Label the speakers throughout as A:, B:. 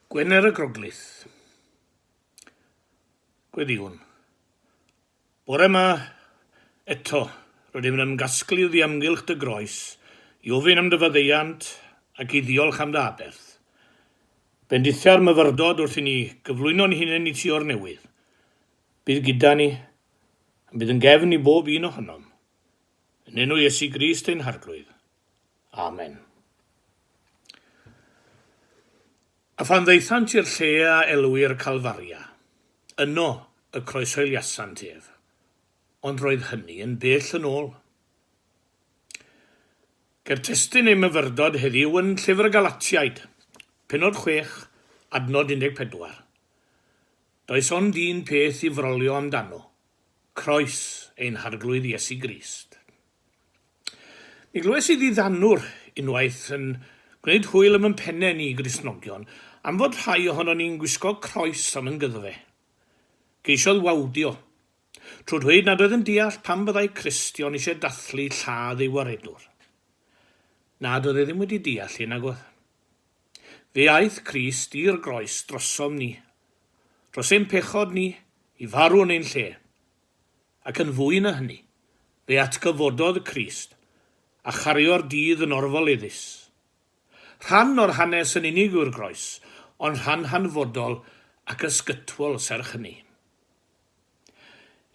A: Gwener y Groglith. Gweddïwn. Bore yma eto, rydym yn ymgasglu oddi amgylch dy groes i ofyn am dy faddeuant ac i ddiolch am dy aberth. Bendithia'r myfyrdod wrth i ni gyflwyno'n hunain i ti o'r newydd. Bydd gyda ni, a bydd yn gefn i bob un ohonom. Yn enw Iesu Grist ein Harglwydd. Amen. A phan ddaethant i'r lle a elwir Calfaria, yno y croeshoeliasant ef, ond roedd hynny yn bell yn ôl. Ceir testun ein myfyrdod heddiw yn Llyfr y Galatiaid, pennod 6, adnod 14. Does ond un peth i frolio amdano, croes ein Harglwydd Iesu Grist. Mi glywes i ddiddanwr unwaith yn gwneud hwyl am yn penne ni Gristnogion am fod rhai ohonon ni'n gwisgo croes am yn gyddfe. Ceisiodd wawdio, trwy dweud nad oedd yn deall pam byddai Cristion eisiau dathlu lladd ei waredwr. Na, doedd e ddim wedi deall hi, nag oedd? Fe aeth Crist i'r groes drosom ni, dros ein pechod ni, i farw yn ein lle. Ac yn fwy na hynny, fe atgyfododd Crist, a chario'r dydd yn orfoleddus. Rhan o'r hanes yn unig yw'r groes, ond rhan hanfodol ac ysgytwol serch hynny.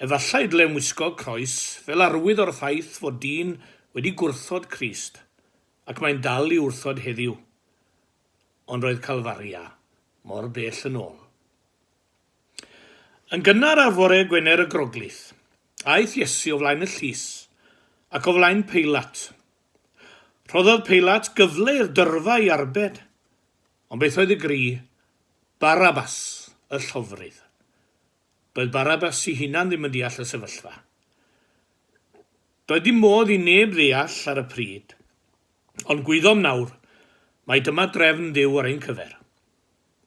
A: Efallai dylem wisgo croes fel arwydd o'r ffaith fod dyn wedi gwrthod Crist, ac mae'n dal i wrthod heddiw. Ond roedd Calfaria mor bell yn ôl. Yn gynnar ar fore Gwener y Groglith, aeth Iesu o flaen y llys ac o flaen Peilat. Rhoddodd Peilat gyfle i'r dyrfa i arbed, ond beth oedd y gri? Barabbas, y llofrudd. Doedd Barabbas ei hunan ddim yn deall y sefyllfa. Doedd dim modd i neb ddeall ar y pryd, ond gwyddom nawr mai dyma drefn Duw ar ein cyfer.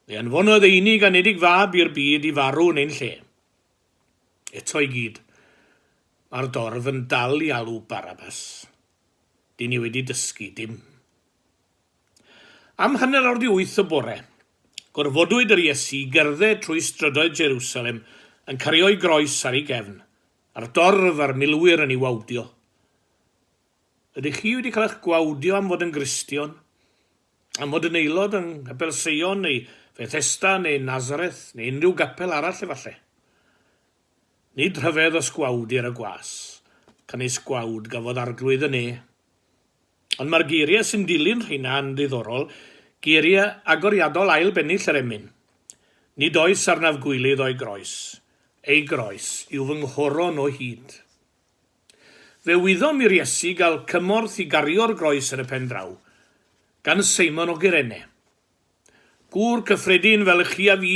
A: Fe anfonodd ei unig anedig fab i'r byd i farw yn ein lle. Eto i gyd, mae'r dorf yn dal i alw Barabbas. Dyn ni wedi dysgu dim. Am hanner awr 'di wyth y bore, gorfodwyd yr Iesu i gerdded trwy strydoedd Jerusalem yn cario'i groes ar ei gefn, a'r dorf a'r milwyr yn ei wawdio. Ydych chi wedi cael eich gwawdio am fod yn Gristion? Am fod yn aelod yng Nghapel Seion neu Fethesda neu Nazareth neu unrhyw gapel arall efallai? Nid rhyfedd os gwawdir y gwas, canys gwawd gafodd Arglwydd y Ne. Ond mae'r geiriau sy'n dilyn rheina yn ddiddorol, geiriau agoriadol ail bennill yr emyn. Nid oes arnaf gwilydd o'i groes, ei groes yw fy nghoron o hyd. Fe wyddom i'r Iesu gael cymorth i gario'r groes yn y pen draw, gan Seimon o Gyrene. Gŵr cyffredin fel chi a fi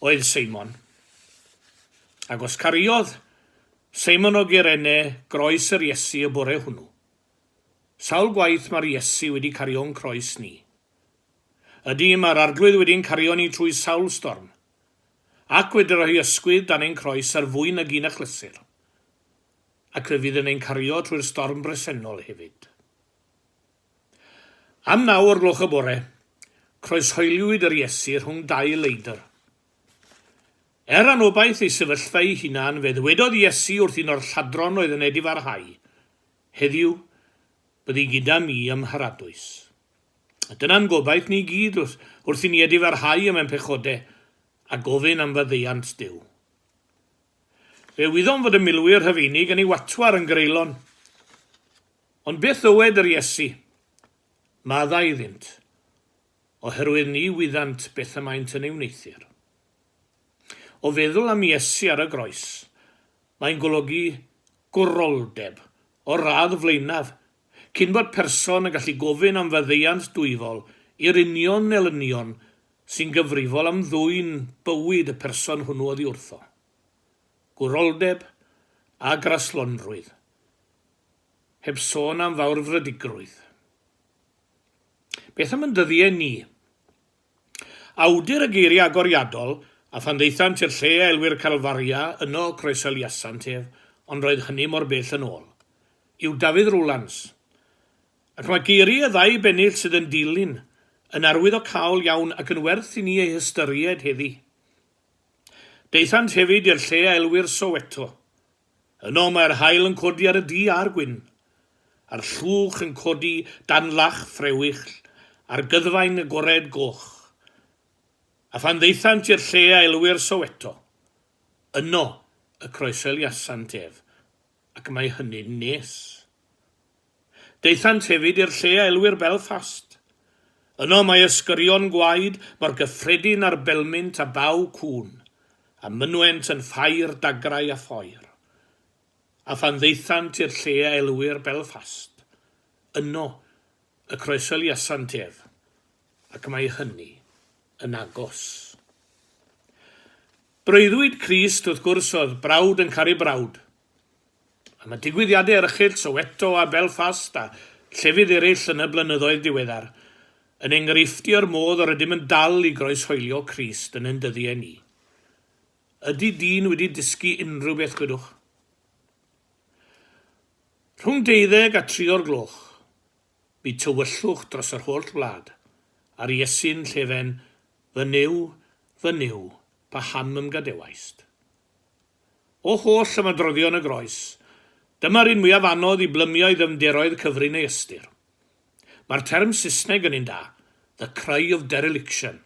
A: oedd Seimon. Ac os cariodd Seimon o Gyrene groes yr Iesu y bore hwnnw, sawl gwaith mae'r Iesu wedi cario'n croes ni? Ydy, mae'r Arglwydd wedi'n cario ni trwy sawl storm, ac wedi rhoi ysgwydd dan ein croes ar fwy nag un achlysur. Ac fe fydd yn ein cario trwy'r storm bresennol hefyd. Am naw o'r gloch y bore, croeshoeliwyd yr Iesu rhwng dau leidr. Er anobaith ei sefyllfa ei hunan, fe ddywedodd Iesu wrth un o'r lladron oedd yn edifarhau, Heddiw, byddi gyda mi ym Mharadwys. A dyna'n gobaith ni gyd wrth, wrth i ni edifarhau am ein pechode a gofyn am faddeuant Duw. Fe wyddom fod y milwyr Rhufeinig yn ei watwar yn greulon. Ond beth ddywed yr Iesu? Maddau iddynt, oherwydd ni wyddant beth y maent yn ei wneuthur. O feddwl am Iesu ar y groes, mae'n golygu gwroldeb o'r radd flaenaf cyn bod person yn gallu gofyn am faddeuant dwyfol i'r union elynion sy'n gyfrifol am ddwyn bywyd y person hwnnw oddi wrtho. Gwroldeb a graslonrwydd, heb sôn am fawrfrydigrwydd. Beth am yn dyddiau ni? Awdur y geiriau agoriadol, a phan ddaethant i'r lle a elwir Calfaria, yno croeshoeliasant ef, ond roedd hynny mor bell yn ôl, yw Dafydd Rowlands. Ac mae geiriau y ddau bennill sydd yn dilyn yn arwyddocaol iawn ac yn werth i ni ei hystyried heddi. Daethant hefyd i'r lle a elwir Soweto. Yno mae'r haul yn codi ar y du a'r gwyn, a'r llwch yn codi dan lach ffrewyll a'r gyddfaen agored goch. A phan ddaethant i'r lle a elwir Soweto, yno y croeshoeliasant ef, ac mae hynny'n nes. Daethant hefyd i'r lle a elwir Belfast. Yno mae ysgyrion gwaed mor gyffredin â'r belmynt a baw cŵn, a mynwent yn ffair dagrau a phoer. A phan ddaethant i'r lle a elwir Belfast, yno y croeshoeliasant ef, ac mae hynny yn agos. Breuddwyd Crist, wrth gwrs, oedd brawd yn caru brawd. Am y digwyddiadau erchyll Soweto a Belfast a llefydd eraill yn y blynyddoedd diweddar, yn enghreifftio'r modd yr ydym yn dal i groeshoelio Crist yn ein dyddiau ni. Ydy dyn wedi dysgu unrhyw beth, gwedwch? Rhwng deuddeg a tri o'r gloch, bu tywyllwch dros yr holl wlad, a'r Iesu'n llefen, Fy Nuw, fy Nuw, paham y'm gadewaist? O holl ymadroddion y groes, dyma'r un mwyaf anodd i blymio i ddyfnderoedd cyfrin ei ystyr. Mae'r term Saesneg yn un da, the cry of dereliction,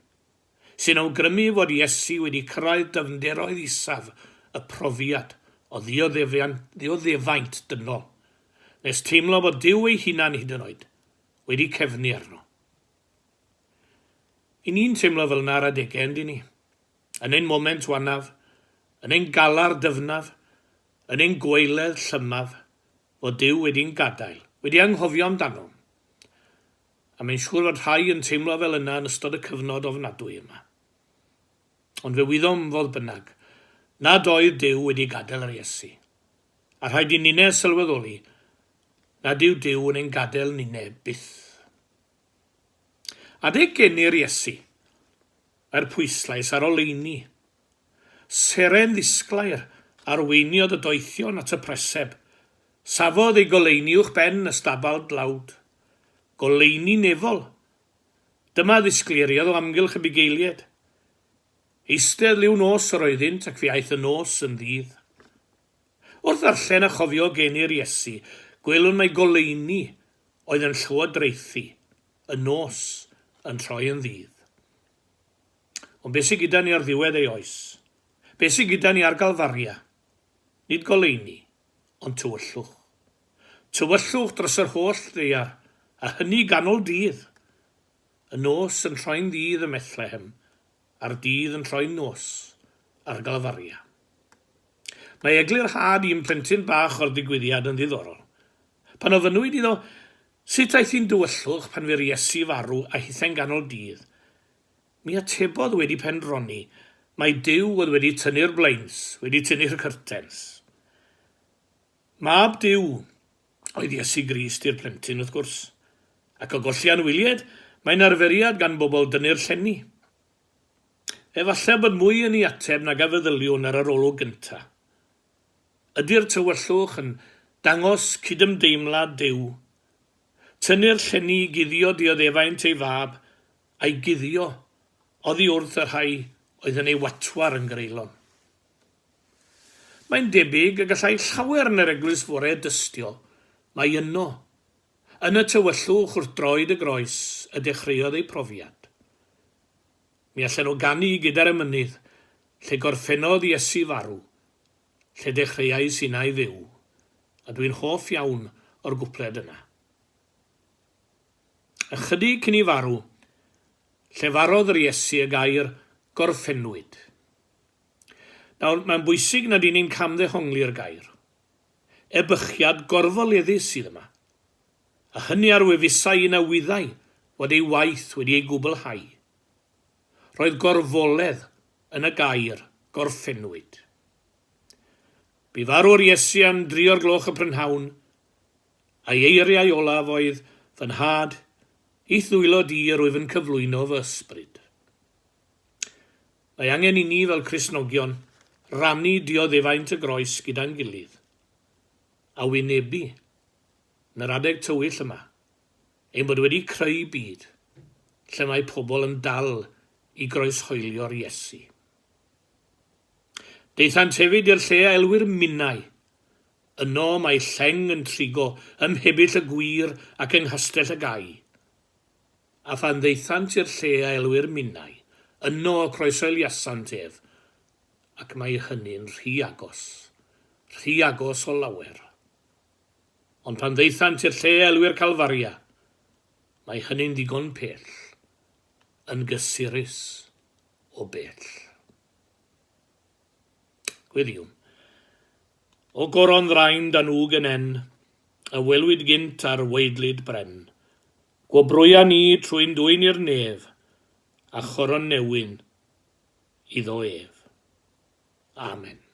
A: sy'n awgrymu fod Iesu wedi cyrraedd dyfnderoedd isaf y profiad o ddioddefaint dynol, nes teimlo bod Duw ei hunan hyd yn oed wedi cefnu arno. I ni'n teimlo fel yna ar adegau, yndyn ni? Yn ein moment wanaf, yn ein galar dyfnaf, yn ein gwaeledd llymaf, fod Duw wedi'n gadael, wedi anghofio amdanom. A mae'n siŵr fod rhai yn teimlo fel yna yn ystod y cyfnod ofnadwy yma. Ond fe wyddom, fodd bynnag, nad oedd Duw wedi gadael yr Iesu. A rhaid i ninne sylweddoli nad yw Duw yn ein gadael ninne byth. Adeg geni'r Iesu, Mae'r pwyslais ar oleuni. Seren ddisglair arweiniodd y doethion at y preseb. Safodd ei goleuni uwchben y stabal dlawd. Goleuni nefol. Dyma ddisgleiriodd o amgylch y bugeiliaid. Eistedd liw nos yr oeddynt ac fe aeth y nos yn ddydd. Wrth ddarllen a chofio geni'r Iesu, gwelwn mai goleuni oedd yn llywodraethu y nos yn troi yn ddydd. Ond beth sydd gyda ni ar ddiwedd ei oes? Beth sydd gyda ni ar Galfaria? Nid goleuni, ond tywyllwch. Tywyllwch dros yr holl ddaear, a hynny ganol dydd. Y nos yn troi'n ddydd ym Methlehem, a'r dydd yn troi'n nos ar Galfaria. Mae eglurhad un plentyn bach o'r digwyddiad yn ddiddorol. Pan ofynnwyd iddo Sut aeth hi'n dywyllwch pan fu'r Iesu farw a hithau'n ganol dydd? Mi atebodd wedi pendroni mai Duw oedd wedi tynnu'r blinds, wedi tynnu'r curtains. Mab Duw oedd Iesu Grist i'r plentyn, wrth gwrs. Ac o golli anwyliaid, mae'n arferiad gan bobl dynnu'r llenni. Efallai bod mwy yn ei ateb nag a feddyliwn ar yr olwg gyntaf. Ydy'r tywyllwch yn dangos cydymdeimlad Duw? Tynnu'r llenni i guddio dioddefaint ei Fab, a'i guddio oddi wrth y rhai oedd yn ei watwar yn greulon. Mae'n debyg y gallai llawer yn yr eglwys fore dystio mai yno, yn y tywyllwch wrth droed y groes, y dechreuodd eu profiad. Mi allan nhw ganu gyda'r emynydd, lle gorffennodd Iesu farw, lle dechreuais innau fyw, a dwi'n hoff iawn o'r gwpled yna. Ychydig cyn i farw, llefarodd yr Iesu y gair 'gorffennwyd'. Nawr, mae'n bwysig nad y'n ni'n camddehongli'r gair. Ebychiad gorfoleddus sydd yma, a hynny ar wefusau un a wyddai fod ei waith wedi ei gwblhau. Roedd gorfoledd yn y gair 'gorffennwyd'. Bu farw'r Iesu am dri o'r gloch y prynhawn, a'i eiriau olaf oedd, Fy Nhad, i'th ddwylo di yr wyf yn cyflwyno fy ysbryd. Mae angen i ni fel Cristnogion rannu dioddefaint y groes gyda'n gilydd, a wynebu, yn yr adeg tywyll yma, ein bod wedi creu byd. lle mae pobl yn dal i groeshoelio'r Iesu. Daethant hefyd i'r lle a elwir Minnau. Yno mae lleng yn trigo ym mhebyll y gwir ac yng nghastell y gau. A phan ddaethant i'r lle a elwir Minnau, yno y croeshoeliasant ef, ac mae hynny'n rhy agos, rhy agos o lawer. Ond pan ddaethant i'r lle a elwir Calfaria, mae hynny'n ddigon pell, yn gysurus o bell. Gweddïwn. O goron ddrain dan wg yn en, a welwyd gynt ar waedlyd bren, gwobrwya ni trwy'n dwyn i'r nef, a choron newyn iddo ef. Amen.